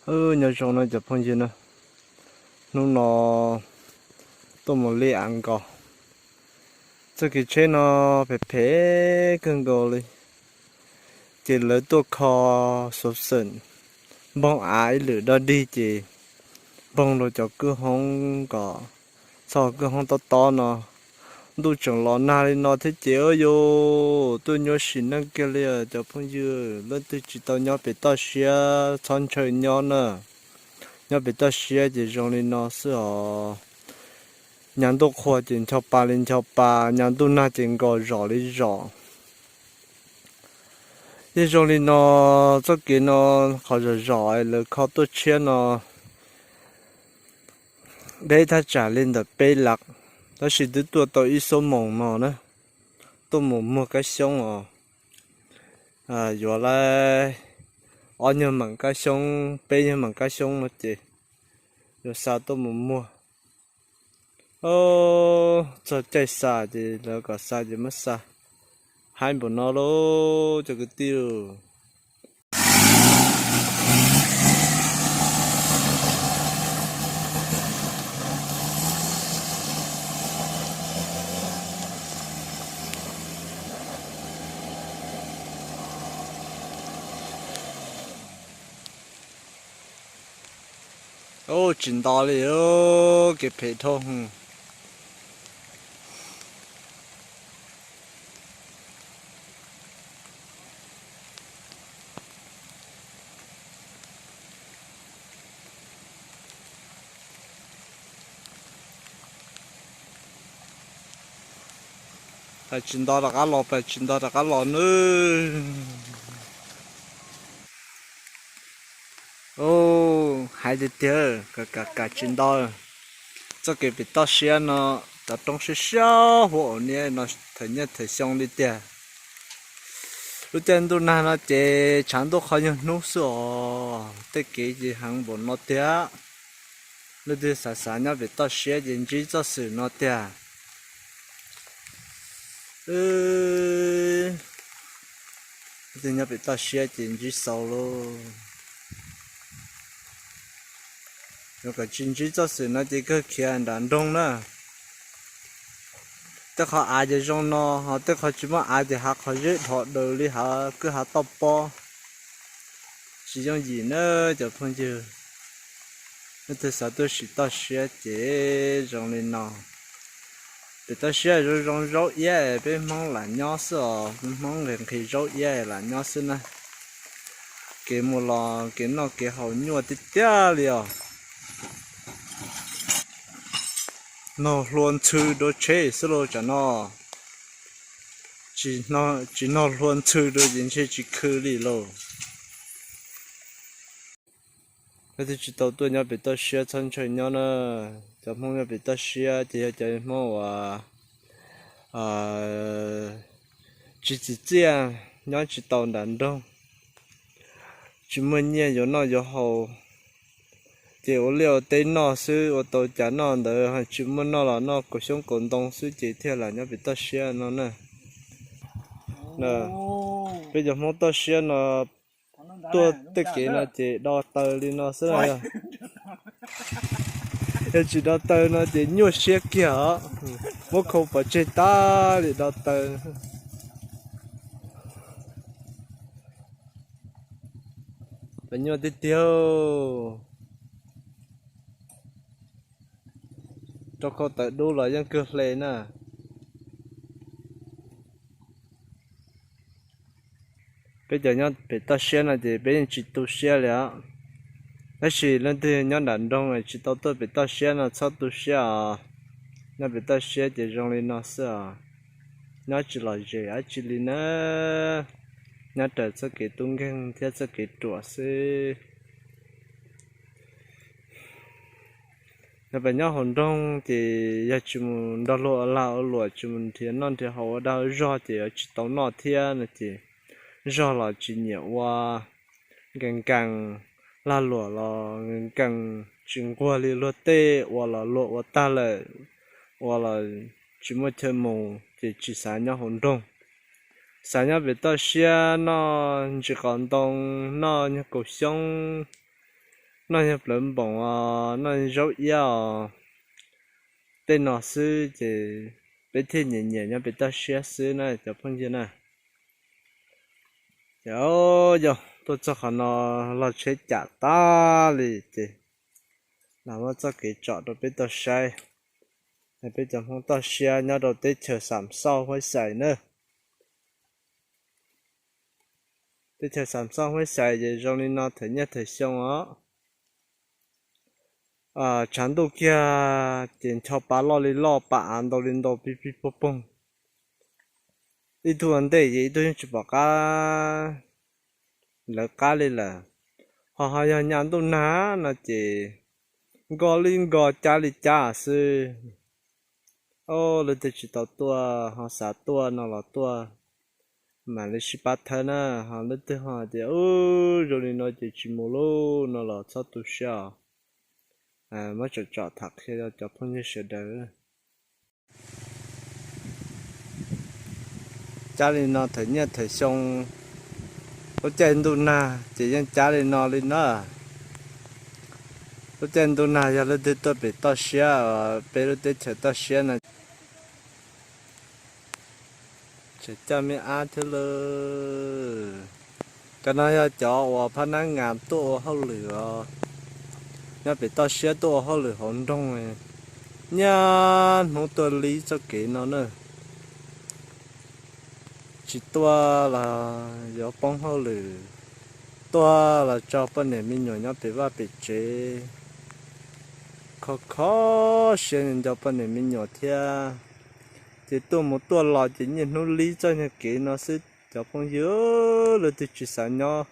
Nyob zoo no cov phooj ywg na, hnub no tuaj mus li av nkos. Txoj kev tsheb no phem phem kawg nkaus li, ces lawv tuaj kho xuv xeem npoog av ib lwm dog dig ces npoog rau cov kwj hoob kom txog kwj hoob tob tob no. Ntuj tseem los nag li no thiab ces yuav tuaj nyuaj sim neej kiag li cov phooj ywg. Leej twg tsis tau nyob pem toj siab txhob ntshaw nyob na. Nyob pem toj siab ces zoo li no xwb os. Nyas ntuj qhua ces ncho pa li ncho pa, nyas ntuj nag ces nkos zom li zom. Yeej zoo li no, txoj kev no qhov zom zom lawv kho tuaj tshiab no deb thaj tsam li ntawm peb lab, tab sis twb tuaj tau ib xuab moos no na, tuaj mus muag kab xyoob os. Yuav li ob nyuag meem kab xyoob, peb nyuag meem kab xyoob no ces yuav xa tuaj mus muag. Txog caij xa ces lawv kom xa ces muab xa. Haib npaum no lauj cov kwv tij. Tsis nto li, kev phem dhau. Pab tsis nto rov qab los, pab tsis nto rov qab los nawb. Hais tiag tiag, kam kam tsis nto. Txoj kev pem toj siab no cov roob siab siab huv niaj no thawm niaj thawm xyoo li tiag. Lub caij ntuj nag no ces tshav ntuj qhov nyuag hnub xwb os, tej kev ces heev npaum no tiag. Leej twg xav xav nyob pem toj siab ces ntsib txoj xwm no tiag. Leej twg nyob pem toj siab ces ntsib xaus lauj. Yuav kom tsis ntsib txoj xwm no ces kawg khiav nram nroog na. Tej qhov av ces zoo no, ho tej qhov tsis muaj av ces hav qhov zeb dhos daws li hav kwj hav toj pob. Tsis yooj yim na cov phooj ywg. Leej twg xav tuaj sim toj siab ces zoo li no. Pem toj siab zoo zoo zaub iab peb Hmoob lam nyob xwb os, peb Hmoob nqhis nqhis zaub iab lam nyob xwb na. Kev mus los kev noj kev haus nyuaj tiag tiag li os. Nog hlua ntxhw dua tsheb xwb lauj tsam no. Tsis nog hlua ntxhw dua ces ntshe tsis khw li lauj. Leej twg tsis tau tuaj nyob pem toj siab txhob ntshaw nyob na. Cov Hmoob nyob pem toj siab ces yog cov Hmoob uas tsis tsim txiaj, nyob tsis tau nram nroog, tsis muaj nyiaj yuav noj yuav haus, ces ua liaj ua teb noj xwb, ua tau cas noj ntawd, tsis muaj noj los noj kaus xyoob kaus ntoo xwb ces thiaj lam nyob pem toj siab no na. Peb cov Hmoob toj siab no tuaj tej kev no ces do taw li no xwb na. Yog tsis do taw no ces nyuaj siab kiag os. Muab khau pov tseg tas li do taw. Pem nyuaj tiag tiag. Rau khau tawv dub los yeej kawg hle na. Peb cov nyob pem toj siab no ces peb yeej tsis tu siab li os. Tab sis leej twg nyob nram nroog tsis tau tuaj pem toj siab no txhob tu siab os. Nyob pem toj siab ces zoo li no xwb os. Nyob tsis lom zem dab tsi li na. Nyob raws txoj kev tub nkeeg thiab txoj kev ruam xwb. Yog pem nyob hauv nroog ces yog tsis mus nrog luag ua lag ua luam, tsis mus nrhiav noj nrhiav haus ua dag ua zog ces yuav tsis tau noj thiab no ces zog los tsis nyiam ua, nkees nkees, lag luam los nkees nkees, tsis nquag li luag tej, ua los luag ua tag lawm, ua los tsis muaj chaw mus ces tsis xav nyob hauv nroog. Xav nyob pem toj siab noj ntsis qos ntoo, noj nyuag kaus xyoob, noj yog plawv npoos os, noj zaub iab os, tej no xwb ces peb thiaj nyiam nyiam nyob pem toj siab xwb na cov phooj ywg na. Ces yog tuaj txog qhov no, log tsheb cam tag li ces los muab txoj kev tsom rau peb tau saib. Peb cov Hmoob toj siab nyob rau teb chaws Xam Xauj Huab Xais na. Teb chaws Xam Xauj Huab Xais ces zoo li no thawm nyiaj thawm xyoo os. Tshav ntuj kiag ces ncho pa loj li loj, pa av ntau li ntau, pib pib poog poog. Ib tug ua ntej ces ib tug yeej tsis pom qab lawv qab li lawm. Ho ho yog nyab ntuj nag no ces nkos li nkos, cab li cab xwb. Ob, leej twg tsis tau tuaj ho xav tuaj no los tuaj, mam li sib pab thawb na. Ho leej twg ho tias ub, zoo li no ces tsis mus lauj no los txhob tu siab os. Muab tsom tsom tham qhia rau cov phooj ywg sawv daws. Cab li no thawm nyiaj thawm xyoo, lub caij ntuj nag ces yeej cab li no li na. Lub caij ntuj nag yog leej twg tuaj pem toj siab, peb lub teb chaws toj siab no, tseem coj me ab thiab lawm. Cov no yog cov uas phab nab ngas tuaj ua hauj lwm os, nyob pem toj siab tuaj ua hauj lwm hauv nroog, niaj hnub tuaj lib txoj kev no na. Tsis tuaj los yuav poob hauj lwm, tuaj los tso poj niam me nyuam nyob pem vaj pem tsev, kho kho siab nco poj niam me nyuam thiab. Ces tuaj mus tuaj los ces niaj hnub lib txoj nyuag kev no xwb cov phooj ywg. Leej twg tsis xav nyob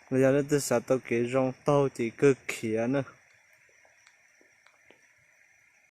los yog leej twg xav tau kev zoo taug ces kawg khiav na.